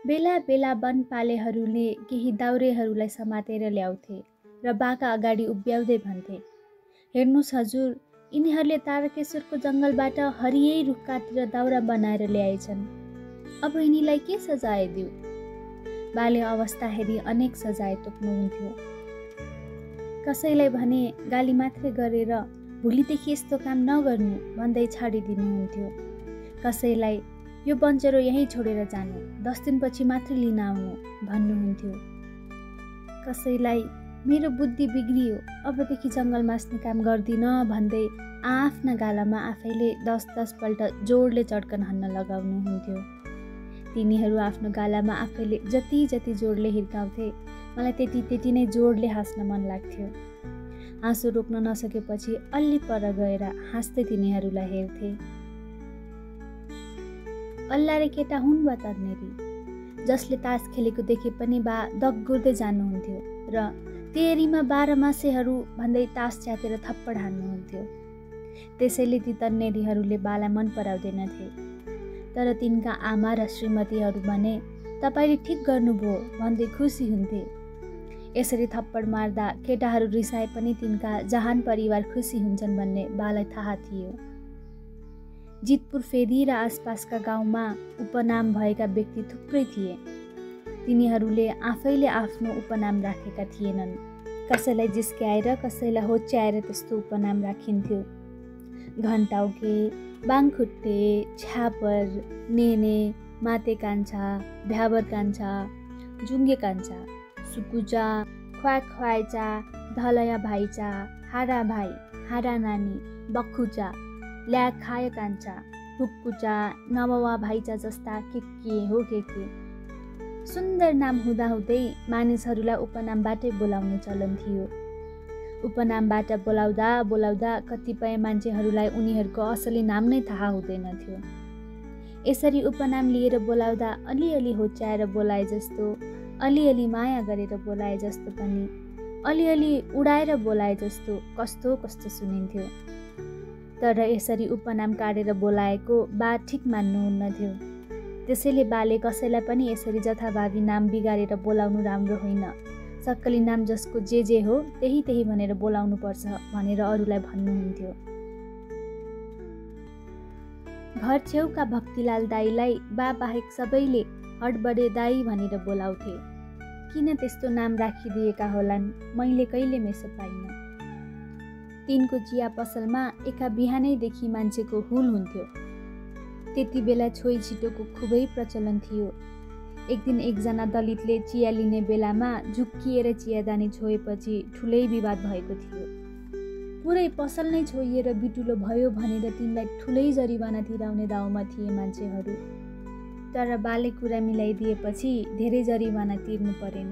बेला बेला वनपालेहरूले केही दाउरेहरूलाई समातेर ल्याउँथे र बाका अगाडि उभ्याउँदै भन्थे, हेर्नुहोस् हजुर, यिनीहरूले तारकेश्वरको जङ्गलबाट हरियै रुख काटेर दाउरा बनाएर ल्याएछन्। अब यिनीलाई के सजाय दिऊ? बाले अवस्था हेरी अनेक सजाय तोक्नुहुन्थ्यो। कसैलाई भने गाली मात्रै गरेर भोलिदेखि यस्तो काम नगर्नु भन्दै छाडिदिनुहुन्थ्यो। कसैलाई यो बन्चरो यहीँ छोडेर जानु, 10 दिनपछि मात्रै लिन आउनु भन्नुहुन्थ्यो। कसैलाई मेरो बुद्धि बिग्रियो, अबदेखि जङ्गल मास्ने काम गर्दिन भन्दै आफ्ना गालामा आफैले 10-10 पल्ट जोडले चड्कन हान्न लगाउनुहुन्थ्यो। तिनीहरू आफ्नो गालामा आफैले जति जति जोडले हिर्काउँथे, मलाई त्यति नै जोडले हाँस्न मन लाग्थ्यो। हाँसो रोक्न नसकेपछि अलि पर गएर हाँस्दै तिनीहरूलाई हेर्थे। अल्ला रे केटा हुन् बा तर्नेरी, जसले तास खेलेको देखे पनि बा दग्गुर्दै जानुहुन्थ्यो र तेरीमा 12 मासेहरू भन्दै तास च्यातेर थप्पड हान्नुहुन्थ्यो। त्यसैले ती तन्नेरीहरूले बालाई मन पराउँदैनथे। तर तिनका आमा र श्रीमतीहरू भने तपाईले ठिक गर्नुभयो भन्दै खुसी हुन्थे। यसरी थप्पड मार्दा केटाहरू रिसाए पनि तिनका जहान परिवार खुसी हुन्छन् भन्ने बालाई थाहा थियो। जितपुर फेदी र आसपासका गाउँमा उपनाम भएका व्यक्ति थुप्रै थिए। तिनीहरूले आफैले आफ्नो उपनाम राखेका थिएनन्। कसैलाई जिस्क्याएर, कसैलाई होच्याएर त्यस्तो उपनाम राखिन्थ्यो। घन्टाउके, बाङखुट्टे, छ्यापर, नेने, माते कान्छा, भ्याबर कान्छा, जुङ्गे कान्छा, सुकुचा, ख्वाचा, धलया भाइचा, हारा भाइ, हारा नानी, बक्खुचा, ल्याग खाय कान्छा, हुक्कुचा, नमवा भाइचा जस्ता के हो के। सुन्दर नाम हुँदाहुँदै मानिसहरूलाई उपनामबाटै बोलाउने चलन थियो। उपनामबाट बोलाउँदा बोलाउँदा कतिपय मान्छेहरूलाई उनीहरूको असली नाम नै थाहा हुँदैनथ्यो। यसरी उपनाम लिएर बोलाउँदा अलिअलि होच्याएर बोलाए जस्तो, अलिअलि माया गरेर बोलाए जस्तो पनि, अलिअलि उडाएर बोलाए जस्तो कस्तो कस्तो सुनिन्थ्यो। तर यसरी उपनाम काटेर बोलाएको बा ठिक मान्नुहुन्नथ्यो। त्यसैले बाले कसैलाई पनि यसरी जथाभावी नाम बिगारेर बोलाउनु राम्रो होइन। सक्कली नाम जसको जे हो त्यही त्यही भनेर बोलाउनु पर्छ भनेर अरूलाई भन्नुहुन्थ्यो। घर छेउका भक्तिलाल दाईलाई बा बाहेक सबैले हडबडे दाई भनेर बोलाउँथे। किन त्यस्तो नाम राखिदिएका होलान्, मैले कहिले मेसो पाइनँ। तिनको चिया पसलमा एका बिहानैदेखि मान्छेको हुल हुन्थ्यो। त्यति बेला छोई छिटोको खुबै प्रचलन थियो। एक दिन एकजना दलितले चिया लिने बेलामा झुक्किएर चियादानी छोएपछि ठुलै विवाद भएको थियो। पुरै पसल नै छोइएर बिटुलो भयो भनेर तिनलाई ठुलै जरिवाना तिराउने दाउमा थिए मान्छेहरू। तर बाले कुरा मिलाइदिएपछि धेरै जरिवाना तिर्नु परेन।